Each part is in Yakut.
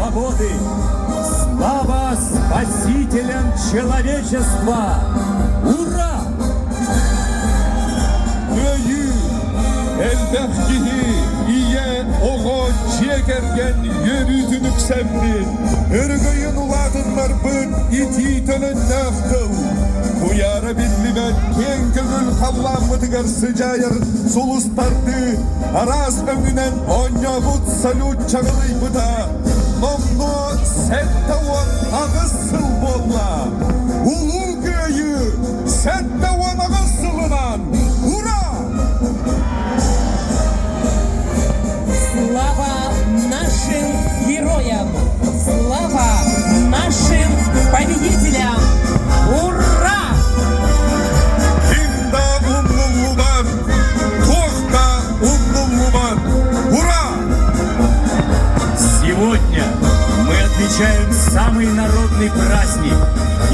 свободы! Слава спасителям человечества! Ура! Кыайыы, элбэх киһи, ийэ, оҕо, дьиэ кэргэн үөрүүтүн үксэппит, өрөгөйүн улаатыннарбыт итии төлөннөөх тыл. Куйаара биллибэт киэҥ көҥүл халлааммытыгар сыдьаайар сулустардыы араас өҥүнэн оонньообут салют чаҕылыйбыта номнуо 78 сыл буолла. Улуу Кыайыы 78 сылынан! Ура! Слава нашим героям! Слава нашим победителям! Ура! Ким да умнуллубат, туох да умнуллубат! Ура! Сегодня мы отмечаем самый народный праздник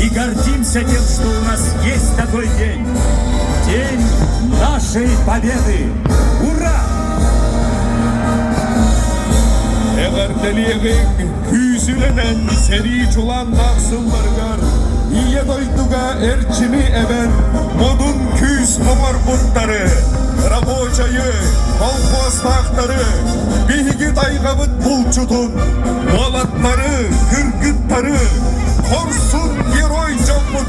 и гордимся тем, что у нас есть такой день. День нашей победы! Ура! Эҕэрдэлиэҕиҥ күүс үлэнэн сэрии чулааннаах сылларыгар Ийэ дойдуга эрчими эбэн модун күүс оҥорбуттары, рабочайы, колхуостаахтары, биһиги тайҕабыт булчутун, уолаттары, кыргыттары, хорсун герой дьоммутун.